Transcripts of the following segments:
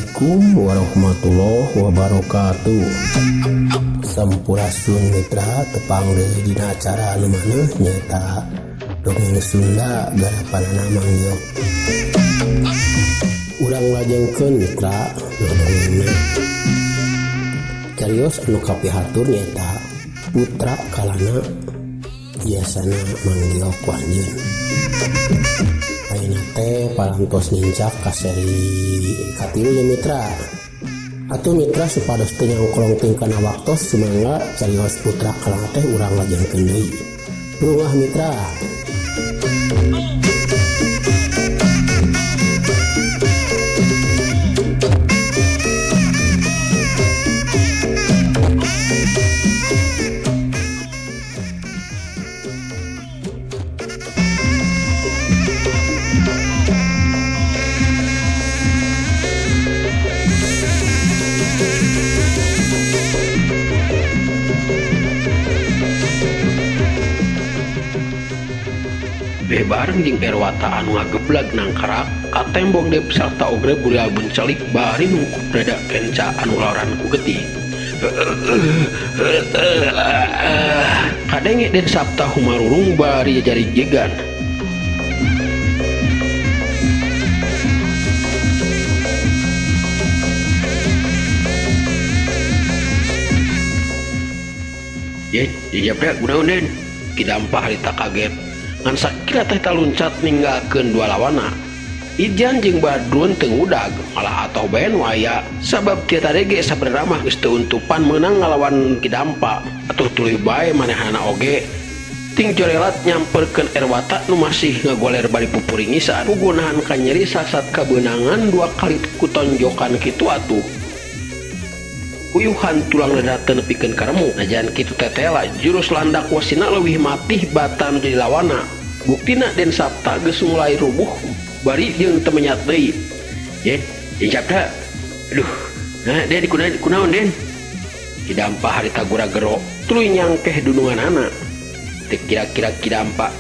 Assalamualaikum warahmatullahi wabarakatuh. Sampurasun mitra, tepang deui dina acara anu maneuh nyaeta Dongeng Sunda garapanana Mang Yok. Urang lajengkeun mitra dongengna. Carios anu kapihatur nyaeta Putra Kalana biasana Mang Giok ku anjeun. Ayeuna teh parantos nincak ka seri katilu nya mitra. Atuh mitra supados teu nyangkolong teuing kana waktos sumangga carios Putra Kalana teh urang lajengkeun deui. Rungah mitra. Beh bareng jeung Erwata anu ngageblag nangkarak ka tembok dep sarta ogre burial bencelik bari nungkup dada kenca anu laoran ku getih. Kadenge Den Sapta humarurung bari jari jegan. Ye, dijabda gunaon Den? Ki Dampa harita kaget. Ngan sakira teh taluncat ninggalkeun dua lawana. Ijan jeung Badrun teu ngudag, malah atoh bae nu aya sabab tia tadi ge sabenerna mah geus teu untupan meunang ngalawan Ki Dampa. Atuh tuluy bae manehna oge ting jorelat nyamperkeun Erwata nu masih ngagoler bari pupuringisan. Pugunahan kanyeri sasat kabeunangan dua kali kutonjokan kitu atuh. Uyuhan tulang dada teu nepikeun ka remu. Najan kitu tetela jurus landak wasina leuwih matih batan jadi lawana. Buktina Den Sapta geus mulai rubuh bari jeung teu menyat deui. Ye, Den Sapta. Aduh, nah Den kunaon Den? Ki Dampa harita gura-gero tuluy nyangkeh dununganana. Teu kira-kira Ki Dampa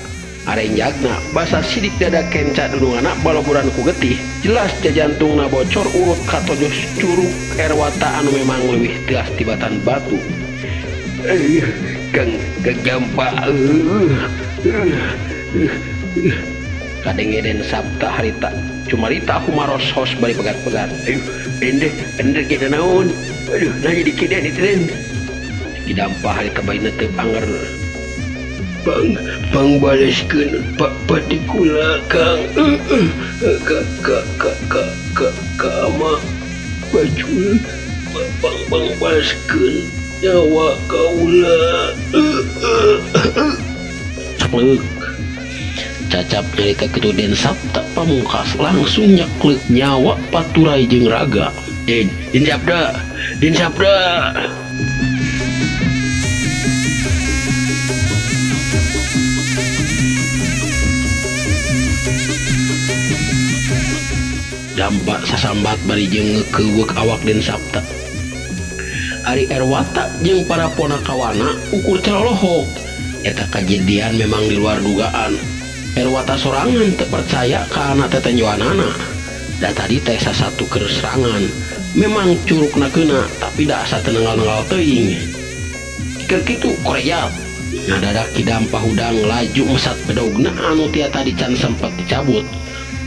arenjagna basa sidik dada kenca dununganana baloburan ku getih. Jelas jajantungna bocor urut katojos curug Erwata anu memang leuwih teas tibatan batu. Kang Dampa. Kadenge Den Sapta harita cumarita humaros hos bari pegat-pegat. Aduh, ende ende kita naon? Aduh, nah jadi kiden itu Den. Ki Dampa harita baina teu anger. Bang, bang balaskeun Pak Patikula Kang. Ka ka ka ka ka ka ama bajul bang bang balaskeun nyawa kaula. Ceplek. Cacap nyarita kitu Den Sapta pamungkas langsung nyaklek nyawa paturai jeung raga. Den, Den Sapta, Den Sapta. Dampak sasambat bari jeung ngekeuweuk awak Den Sapta. Ari Erwata jeung para ponakawana ukur calolohok. Eta kajadian memang di luar dugaan. Erwata sorangan teu percaya ka anak tetenjoanana. Da tadi teh sasatu keur serangan. Memang curugna keuna tapi da asa teu nenggal-nenggal teuing. Keur kitu korejat. Ngadadak Ki Dampa hudang laju mesat bedogna anu tia tadi can sempet dicabut.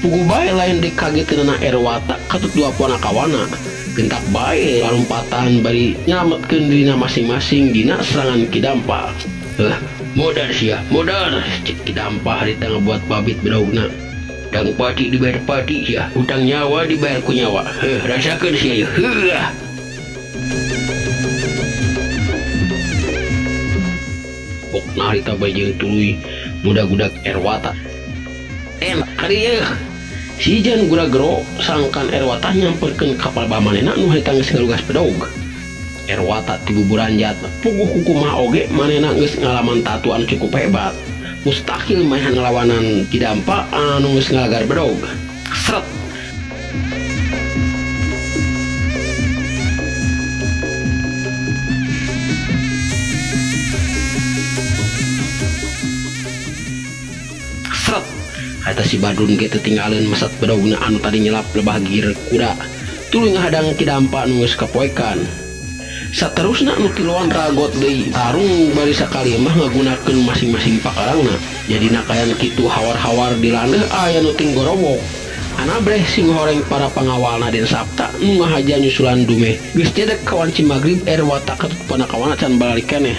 Pugu bae lain dikageteunana Erwata katut dua ponakawana. Gentak bae lalumpatan bari nyelametkeun dirina masing-masing dina serangan Ki Dampa. Modar sia, modar. Cek Ki Dampa harita ngabuat babit bedogna. Dang pati dibayar pati sia, hutang nyawa dibayar ku nyawa. Heuh, rasakeun sia ieu. Heuh. Pokna harita bae jeung tuluy mudag-udag Erwata. Kali ieu. Si Jan gura-gero sangkan Erwata nyamperkeun kapal bamanena nu harita geus ngalugas bedog. Erwata ti buburanjat puguh kukumaha oge manehna geus ngalaman tatuan cukup hebat. Mustahil maehan ngalawanan Ki Dampa anu geus ngalagar bedog. Sret. Sret. Eta si Badrun ge teu tinggalin mesat bedogna anu tadi nyelap lebah gir kuda. Tuluy ngahadang Ki Dampa nu geus kapoekan. Saterusna nu tiluan ragot deui tarung bari sakali mah ngagunakeun masing-masing pakarangna. Jadina kayan kitu hawar-hawar di landeuh aya nu tinggorowok. Anabreh sing horeng para pangawalna Den Sapta nu ngahaja nyusulan dumeh. Geus cedek ka wanci magrib Erwata katut panakawana can balalik keneh.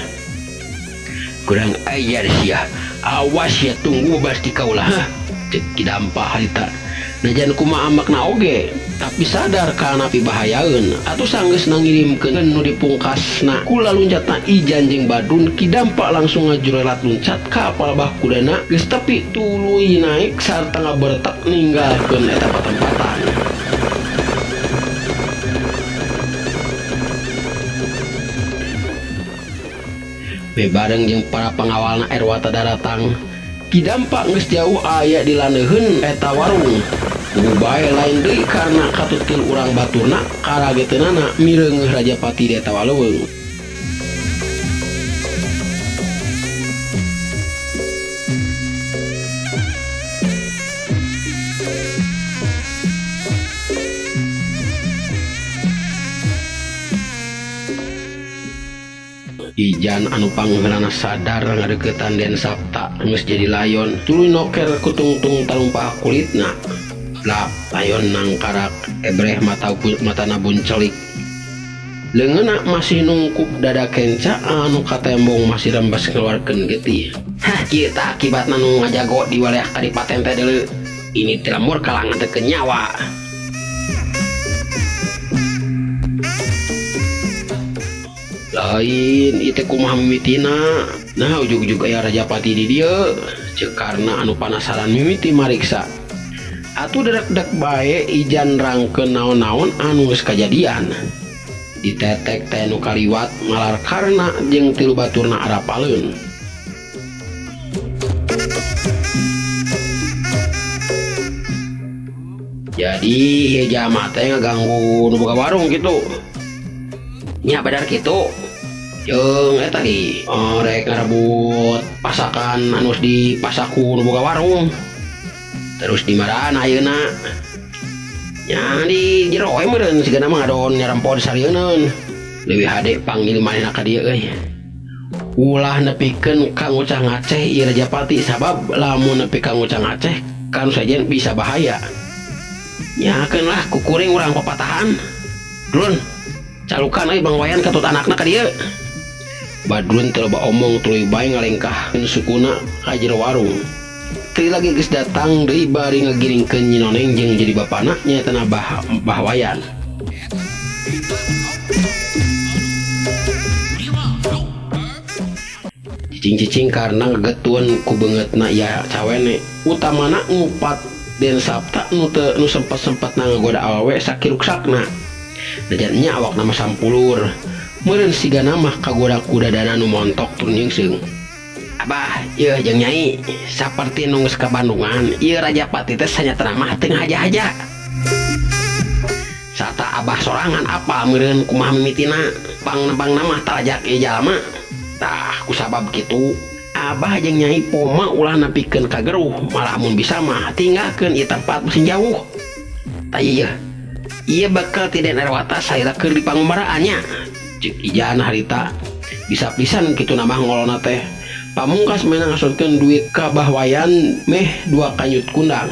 Kurang ajar sia. Awas ya tunggu pasti kaulah. Hah, cek Ki Dampa harita. Najan kumaha ambakna oge, tapi sadar kana pibahayaeun. Atuh sanggeus nangirimkeun nu dipungkasna ku laluncatna Ijan jeung Badrun, Ki Dampa langsung ngajurelat luncat ka palebah kudana geus tepi tuluy naik sarta ngabertek ninggalkeun eta patempatan. Bebareng jeung para pangawalna Erwata daratang, Ki Dampa geus jauh aya di landeuheun eta warung. Kudu bae lain deui karena katutil urang baturna karageteunana mireungeuh Rajapati di eta waleuweung. Ijan anu pangheulana sadar ngadeuketan Den Sapta geus jadi layon tuluy noker kutungtung talumpah kulitna. Lap layon nangkarak ebreh matana buncelik. Leungeunna masih nungkup dada kenca anu katembong masih rembes ngeluarkeun getih. Hah, kieu tah akibatna nu ngajago di wilayah kadipaten teh deuleu. Ini teh lemur kalangan teh nyawa. Lain ieu kumaha mimitina. Nah ujug-ujug aya Rajapati di dieu. Ceuk karna anu panasaran mimiti mariksa. Atuh derek-dek bae Ijan rangkeun naon-naon anu geus kajadian. Ditetek teh nu kaliwat malar karna jeung tilu baturna arapaleun. Jadi ieu jalma teh ngaganggu nu boga warung kitu. Nya badar kitu. Jeung eta tadi rek ngarebut pasakan anu di pasaku nu boga warung. Terus di marana ayeuna? Nya di jero we meureun sigana mah ngadon nyarempod sarieun. Leuwih hade panggil manehna ka dieu euy. Ulah nepikeun ka ngucah ngaceh ieu Rajapati sabab lamun nepi ka ngucah ngaceh kan sajen bisa bahaya. Nyakeun lah kukuring urang papatahan. Drun, calukan euy Bang Wayan katut anakna ka dieu. Badrun teu loba omong tuluy bae ngalengkahkeun sukuna ka jero warung. Teu lagi geus datang deui bari ngagiringkeun Nyi Noneng jeung jadi bapana nyaeta Bah Wayan. Cicing-cicing karena ngegetuan ku beungeutna ya cawene, utamana ngupat Den Sapta nu teu nu sempat-sempatna ngagoda awewe sakiruksakna. Najan nya awakna mah sampulur. Meureun sigana mah kagoda ku dadana nu montok tur nyeungseng. Abah, ieu jeung Nyai saperti nu geus ka Bandungan, ieu Rajapati teh sanyatana mah teu ngahaja-haja. Sata abah sorangan apa meureun kumaha mimitina, pangnebangna mah talajak ieu jalma. Tah kusabab kitu, abah jeung Nyai poma ulah nepikeun ka geruh, malah mun bisa mah tinggalkeun ieu tempat mesin jauh. Tah ieu, ieu bakal ti Den Erwata saira keur dipangumaraan nya. Ceuk Ijan harita bisa pisan kitu namah ngolona teh. Pamungkas menang ngasutkeun duit ka Bah Wayan meh 2 kanyut kundang.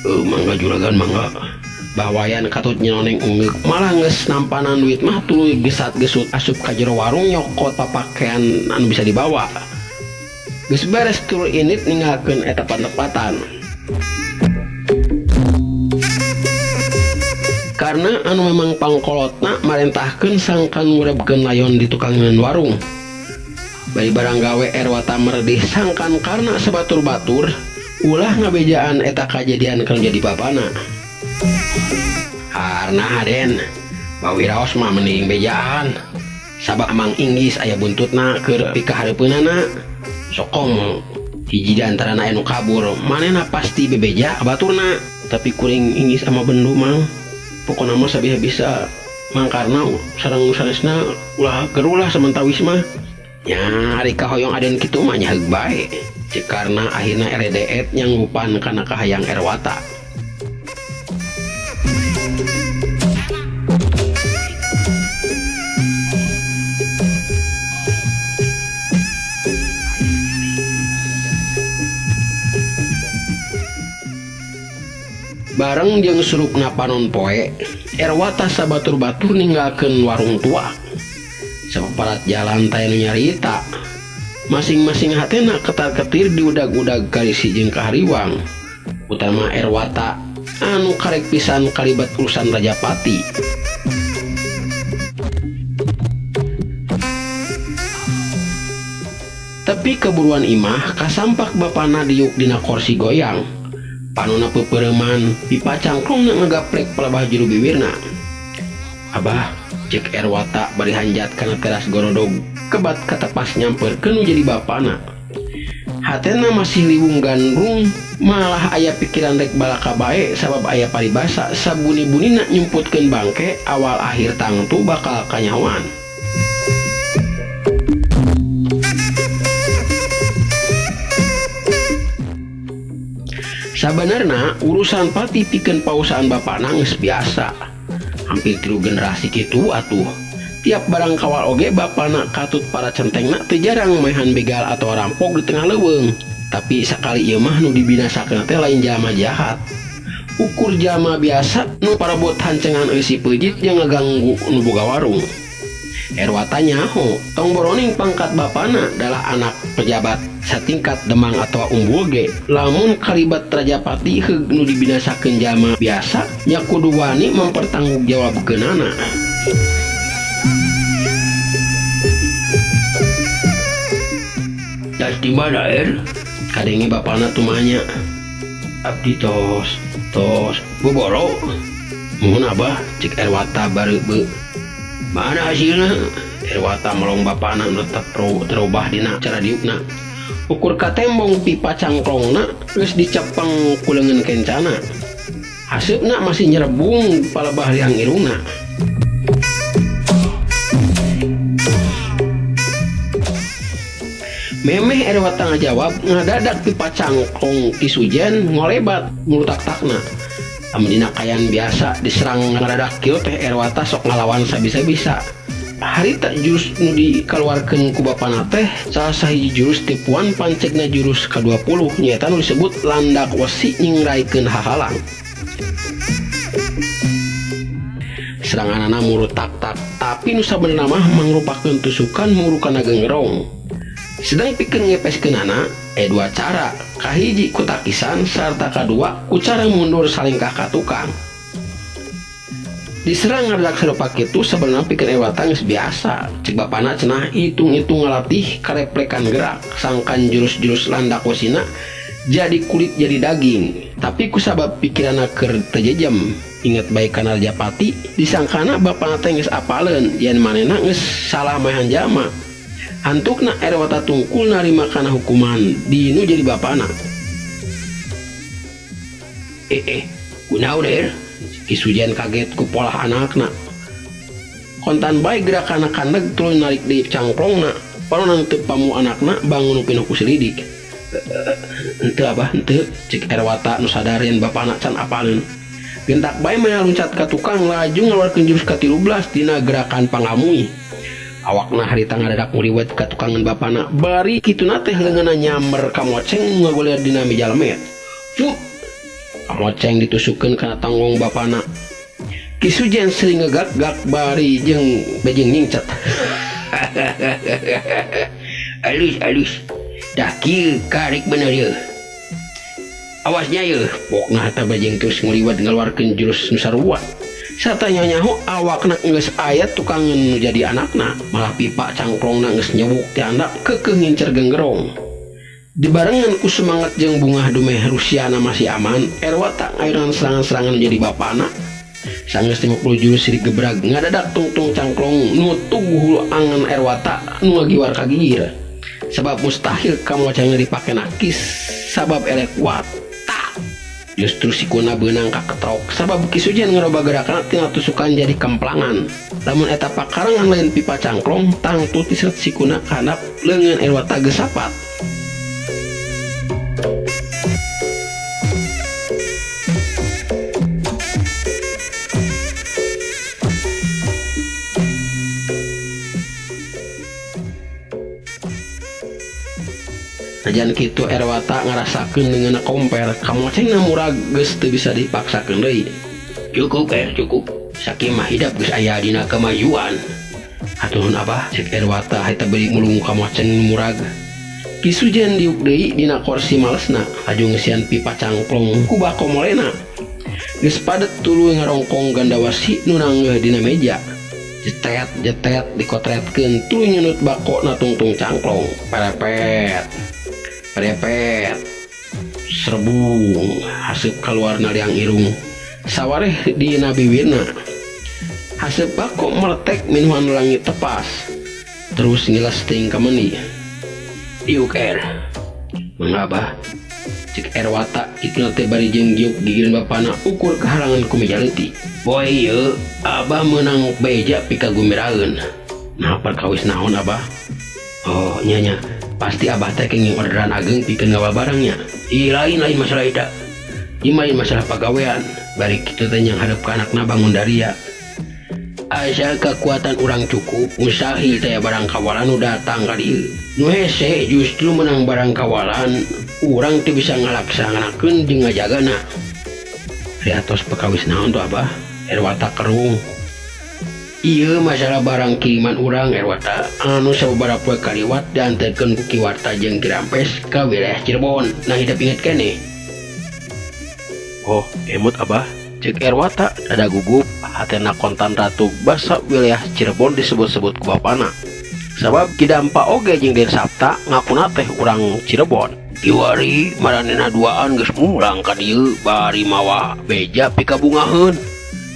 Mangga juragan mangga. Bah Wayan katut nyoneng ungeuk malah geus nampanan duit mah tuluy gesat-gesut asup ka jero warung nyokot papakean anu bisa dibawa. Geus beres tuluy init ninggalkeun eta patempatan. Karena anu memang pangkolotna marentahkeun sangkan ngurebkeun layon di tukangan warung. Bari barang gawe Erwata meredih sangkan karena sebatur-batur ulah ngabejaan eta kajadian keur jadi bapana. Karena Haden, bawiraos mah mending bejaan. Sabab Mang Inggis aya buntutna keur pikahareupeunana. Sokong hiji di antarana anu kabur, manehna pasti bebeja baturna. Tapi kuring Inggis sama bendu mang. Pokona mah sabisa-bisa mangkarna sareng sanesna ulah gerulah sementawis mah. Nya ari kahoyong Aden kitu mah nya heug bae. Ceuk karna akhirna eredeet nyanggupan kana kahayang Erwata. Bareng jeung surupna panon poe, Erwata sabatur-batur ninggalkeun warung tua. Sapaparat jalan taya nu nyarita. Masing-masing hatena ketar-ketir diudag-udag karisi jeung kahariwang. Utama Erwata anu karek pisan kalibat urusan Rajapati. Tapi keburuan imah kasampak bapana diuk dina korsi goyang. Panona pepereman pipa cangklongna ngagaprek palebah jero biwirna. Abah, cek Erwata bari hanjat kana teras gorodog kebat katepas nyamperkeun nu jadi bapana. Hatena masih liwung gandrung, malah aya pikiran rek balaka bae sabab aya paribasa sabuni-bunina nyumputkeun bangke awal akhir tangtu bakal kanyahoan. Sabenerna urusan pati pikeun pausaan bapana geus biasa. Hampir 3 generasi kitu atuh. Tiap barang kawal oge bapana katut para centengna teu jarang maehan begal atau rampok di tengah leuweung. Tapi sakali ieu mah nu dibinasakeun teh lain jalma jahat. Ukur jalma biasa nu parabot hancengan eusi peujit jeung ngaganggu nu boga warung. Erwata nyaho, tong boroning pangkat bapana adalah anak pejabat satingkat Demang atau Umbul ge. Lamun kalibat Rajapati heug nu dibinasakeun jalma biasa, nya kudu wani mempertanggungjawabkeunana. Das di mana er? Kadenge bapana tumanya. Abdi tos boboro. Muhun abah, cek Erwata bareubeu. Mana hasilna? Erwata melong bapana nu tetep terubah dina cara diukna. Ukur katembong pipa cangklongna geus dicepeng ku leungeun kencana. Haseupna masih nyerebung palebah liang irungna. Memeh Erwata ngajawab ngadadak pipa cangklong Ki Sujen ngolebat murutak-takna. Amun dina kayan biasa diserang ngadadak kieu teh Erwata sok ngalawan sabisa-bisa. Harita jurus nu dikaluarkeun ku bapana teh salah sahiji jurus tipuan pancegna jurus ka-20 nyaeta nu disebut landak wesi nyingraikeun hahalang. Seranganana murut tak-tak, tapi nu sabenerna mah mangrupakeun tusukan muru kana genggerong. Sedang pikeun ngepeskeunana dua cara, kahiji ku takisan sarta kadua ku cara mundur salingkah ka tukang. Diserang ngadadak sarupa kitu sabenerna pikeun Erwata geus biasa. Cek bapana cenah hitung-hitung ngalatih kareplekan gerak sangkan jurus-jurus landak wesina jadi kulit jadi daging. Tapi kusabab pikiranna keur teu jejam, inget bae kana Rajapati, disangkana bapana teh geus apaleun yen manehna geus salah maehan jalma. Antukna Erwata tungkul narima kana hukuman dinu jadi bapana. Kunaon er? Ki Sujen kaget ku polah anakna. Kontan bae gerakana kandeg tuluy narik deui cangklongna. Panonan teu pamu anakna bangun pinuh ku selidik. Henteu abah henteu, cek Erwata nu sadar yen bapana can apaleun. Gentak bae mah luncat ka tukang laju ngaluarkeun jurus ka-13 dina gerakan pangamui. Awakna harita ngadadak nguriwet ka tukangan bapana. Bari kituna teh leungeunna nyamber ka moceng ngagoler dina meja lemet. Fuh. Moceng ditusukkeun kana tanggong bapana. Ki Sujen sering ngegak-gak bari jeung bejeng nyingcet. Alus. Dah kieu karek bener yeuh. Awasnya yeuh, pokna teh bejeng terus nguriwet ngaluarkeun jurus nu sarua. Satanya nyaho awakna geus aya tukangan nu jadi anakna, malah pipa cangklongna geus nyewuk ti handap keukeuh ngincer genggerong. Dibarengan ku semangat jeung bungah dumeh Rusiana masih aman, Erwata ngayuran serangan-serangan jadi bapana. Sanggeus 50 jurus sirik gebrag ngadadak tungtung cangklong nu tuguh angan Erwata nu ngagiwar ka gigir. Sabab mustahil kamocangna dipake nakis sabab elek kuat. Justru sikuna beunang kaketrok sabab Ki Sujen ngaroba gerakna tina tusukan jadi kemplangan. Lamun eta pakarangan lain pipa cangklong tangtu tisret sikuna kana leungeun Erwata geus sapat. Najan kitu Erwata ngarasakeun leungeunna komper, kamocengna murag geus teu bisa dipaksakeun deui. Cukup er, cukup. Sakieu mah hidap geus aya dina kamajuan. Hatur nuhun Abah, cek Erwata harita bari mulung kamoceng murag. Ki Sujen diuk deui dina korsi malesna, laju ngeusian pipa cangklong ku bako molena. Geus padet tuluy ngarongkong gandawasi nu nanggeuh dina meja. Jetet jetet dikotretkeun tuluy nyunut bako na tungtung cangklong. Perepet. Perepet. Serbung haseup kaluarna liang irung. Sawareh dina bibirna. Haseup bako meletek minuhan langit tepas. Terus ngilas teuing ka meuni. Diuk er. Mangga Abah. Cek Erwata kituna teh bari jeung giuk gigireun bapana ukur kahalangan ku meja leutik. Poe ieu Abah meunang beja pikagumiraeun. Nah perkawis naon Abah? Oh nya nya, pasti Abah teh kenging orderan ageng pikeun ngawal barangnya. Ih lain lain masalah eta. Ieu mah lain masalah pagawean. Bari kitu teh nyang hareup ka anakna bangun daria. Asa kekuatan urang cukup, mustahil teh barang kawalan nu datang ka dieu. Nu hese justru menang barang kawalan, urang teu bisa ngalaksanakeun jeung ngajagana. Ari atos pekawis naon tuh Abah? Erwata kerung. Ieu masalah barang kiriman urang Erwata anu sababaraha poe kaliwat dianterkeun ku Ki Warta jeung Ki Rampes ka wilayah Cirebon. Nah hidep inget keneh. Oh, emut Abah. Cek Erwata dada gugup, hatena kontan ratu basa wilayah Cirebon disebut-sebut ku bapana. Sabab Ki Dampa oge jeung Den Sapta ngakuna teh urang Cirebon. Kiwari maranehna duaan geus mulang ka dieu bari mawa beja pikabungaheun.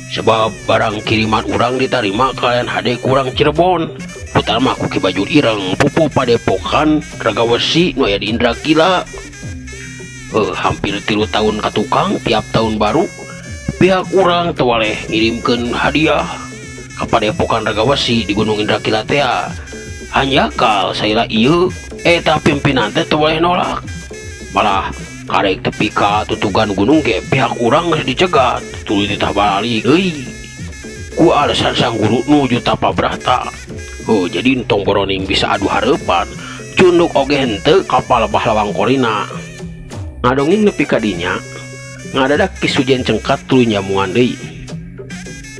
Sebab barang kiriman urang ditarima kalayan hade ku urang Cirebon. Putar mah ku Ki Bajul Ireng pupu padepokan Ragawesi nu aya di Indrakila. Hampir 3 tahun ka tukang tiap tahun baru pihak urang teu waleh ngirimkeun hadiah ka padepokan Ragawesi di Gunung Indrakila teh. Hanjakal saila ieu eta pimpinan teh teu waleh nolak. Malah karek tepi ka tutugan gunung ge pihak urang geus dicegat tuluy ditah balik euy. Ku alasan sang guru nuju tapa brata. Oh, jadi entong boroning bisa adu hareupan. Cunduk oge henteu kapal pahlawang korina. Ngadongeng nepi ka dinya, ngadadak Ki Sujen cengkat tuluy nyamuan deui.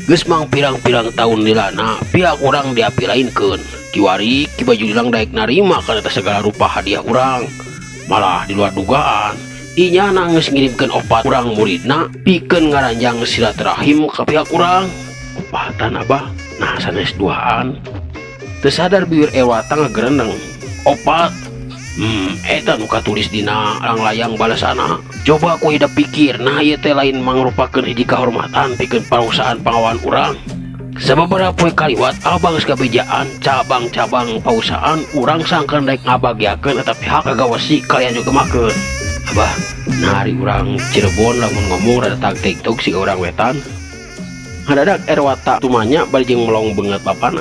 Geus mang pirang-pirang tahun lilana pihak urang diapilainkeun. Kiwari Ki Baju Ilang daek narima kana eta segala rupa hadiah urang. Malah di luar dugaan, inyana geus ngirimkeun 4 urang muridna pikeun ngaranjang silaturahim ka pihak urang. Opatan Abah, nah sanes duaan. Teu sadar bibir Erwata ngagereneng. 4. Eta nu katulis dina langlayang balasana. Coba ku hidep pikir, nah ieu teh lain mangrupakeun hiji kahormatan pikeun parusahaan pangawan urang. Sababaraha poe kaliwat abang geus kabejaan cabang-cabang pausahaan urang sangkan daek ngabagiakeun eta pihak Ragawesi kalian juga makeun. Abah, nah ari urang Cirebon lamun ngomong rada tag-tigtog siga urang wetan. Ngadadak Erwata tumanya bari jeung melong beungeut bapana.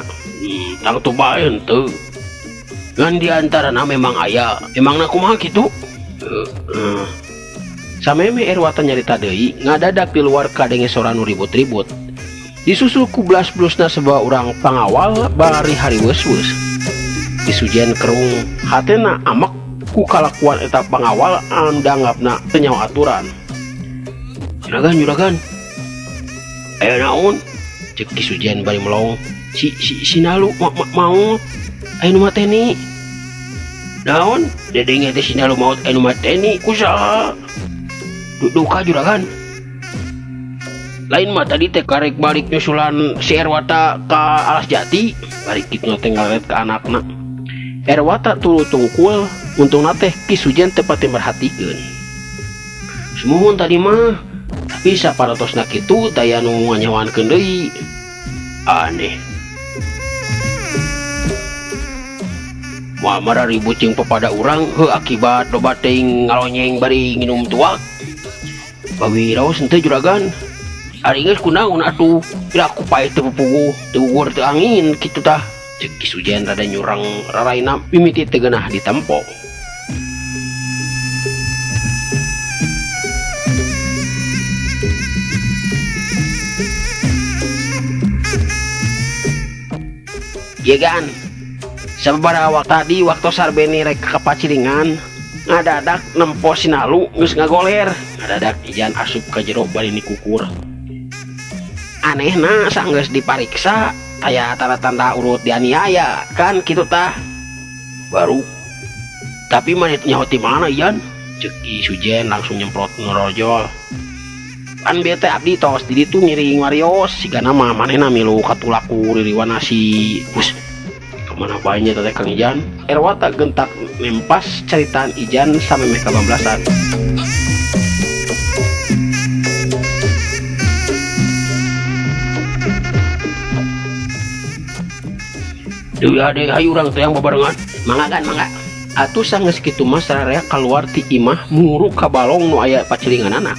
Tangtu bae henteu. Ngan di antarana memang aya, emangna kumaha kitu? Sameme Erwata nyarita deui, ngadadak di luar kadenge sora nu ribut-ribut. Disusul ku blas-blusna sebuah urang pangawal bari hariweus-weus. Ki Sujen kerung, hatena amek ku kalakuan eta pangawal anu dianggapna teu nyaho aturan. Juragan, juragan. Aya naon? Cek Ki Sujen bari melong. Si Nalu maot. Aya nu mateni. Naon? Dedenge teh si Nalu maot aya nu mateni. Ku saha? Duka juragan. Lain mah tadi teh karek balik nyusulan si Erwata ka Alas Jati. Bari kitu teh ngaret ka anakna. Erwata tulu tungkul, untungna teh Ki Sujen teh pati merhatikeun. Sumuhun tadi mah, tapi saparatosna kitu taya nu nganyawankeun deui. Aneh. Moal mara ribut jeung papada urang heuh akibat loba teuing ngalonyeng bari nginum tuak. Bawi raos henteu juragan. Ari geus kunaon atuh, piraku paeh teu pupuguh, teu gugur teu angin kitu tah. Cek Ki Sujen rada nyurang raraina mimiti teu geunah ditempo. Ieu gan. Sababaraha waktu tadi waktu Sarbeni rek ka Paciringan, Ngadadak nempo sinalu geus ngagoler. Ngadadak Ijan asup ka jero bari nikukur. Anehna sanggeus dipariksa taya tanda-tanda urut dianiaya kan kitu tah. Baru tapi maneh nyaho ti mana Ijan? Ceuk Ki Sujen langsung nyemprot ngorojol. Pan bieu teh abdi tos di ditu ngiring warios sigana mah manehna milu katulak ku ririwana si Hus. Kamana bae nya teh Kang Ijan? Erwata gentak nempas caritaan Ijan samemeh kabablasan. Deui hade hayu urang teang babarengan. Mangga gan mangga. Atuh sanggeus kitu mah sararea kaluar ti imah muruk ka balong nu aya pacilinganana.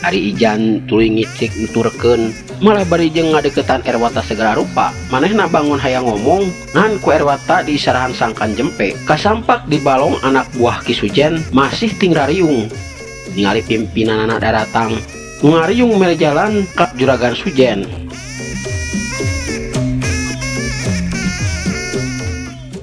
Ari Ijan tuluy ngicik nuturkeun malah bari jeung ngadeukeutan Erwata segala rupa. Manehna bangun hayang ngomong ngan ku Erwata diisarahan sangkan jempe. Kasampak di balong anak buah Ki Sujen masih tingrariung. Ningali pimpinanana daratang nu ngariung mere jalan ka Juragan Sujen.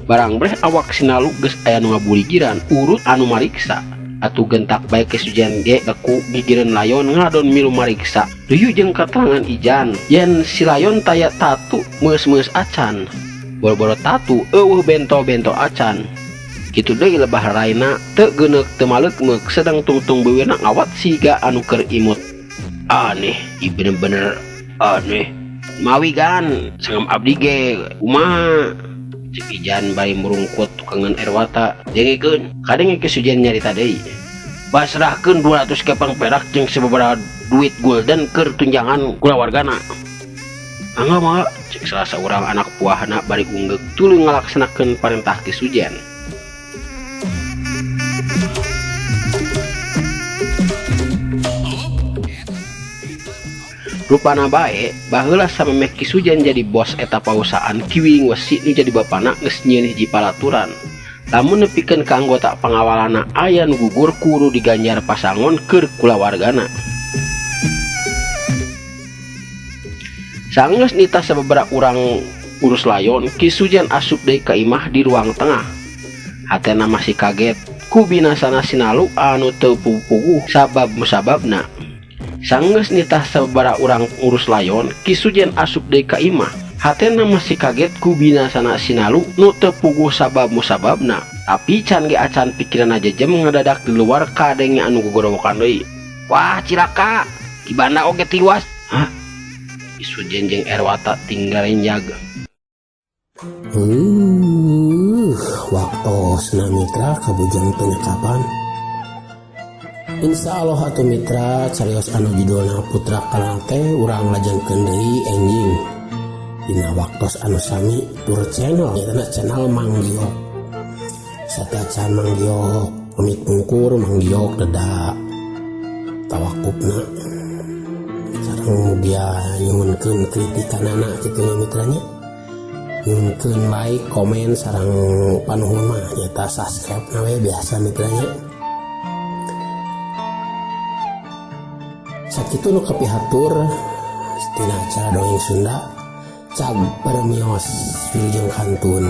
Barang breh awak sinalu geus aya nu ngabuligiran urut anu mariksa. Atuh gentak bae Ki Sujen ge ku gigireun layon ngadon milu mariksa. Duyu jeung katerangan Ijan yen si layon taya tatu meus-meus acan. Boro-boro tatu eueuh bento-bento acan. Kitu deui lebah raina teu geuneuk teu maleukmeuk sedang tungtung beuweurna ngawat siga anu keur imut. Aneh, ieu bener-bener aneh. Mawi gan, sangam abdi ge kumaha? Cek Ijan bari murungkut tukangan Erwata. Dengekeun, kadenge Ki Sujen nyarita deui. Basrahkeun 200 kepang perak jeung sababaraha duit gulden keur tunjangan kulawargana. Mangga mangga, cek salah saurang anak buahna bari unggeuk tuluy ngalaksanakeun parentah Ki Sujen. Rupana bae, baheula samemeh Ki Sujen jadi bos eta pausahaan kiwing wesi nu jadi bapana geus nyieun hiji paraturan. Lamun nepikeun ka anggota pangawalana aya nu gugur kudu diganjar pasangon keur kulawargana. Sanggeus nitah sababaraha urang urus layon, Ki Sujen asup deui ka imah di ruang tengah. Hatena masih kaget ku binasana sinalu anu teu puguh sabab musababna. Sanggeus nitah sababaraha urang ngurus layon, Ki Sujen asup deui ka imah. Hatena masih kaget ku binasana sinalu nu teu puguh sabab musababna. Tapi can ge acan pikiranna jejem ngadadak di luar kadenge anu gogorowokan deui. Wah cilaka, Ki Banda oge tiwas. Hah? Ki Sujen jeung Erwata tinggal renjag. Waktosna mitra kabujang teu nyakapan. Insya Allah atuh mitra carios anu judulna Putra Kalana teh urang lajengkeun deui enjing dina waktos anu sami tur channel nyaeta channel Mang Giok. Satacan Mang Giok pamit mungkur Mang Giok deda tawakupna sareng mugia nyuhunkeun kritikanana kitu nya mitranya. Nyuhunkeun like, komen sareng panuhun mah nyaeta subscribe na we biasa mitranya. Sakitu nu kapihatur tina acara dongeng Sunda cag paramios wilujeng kantun.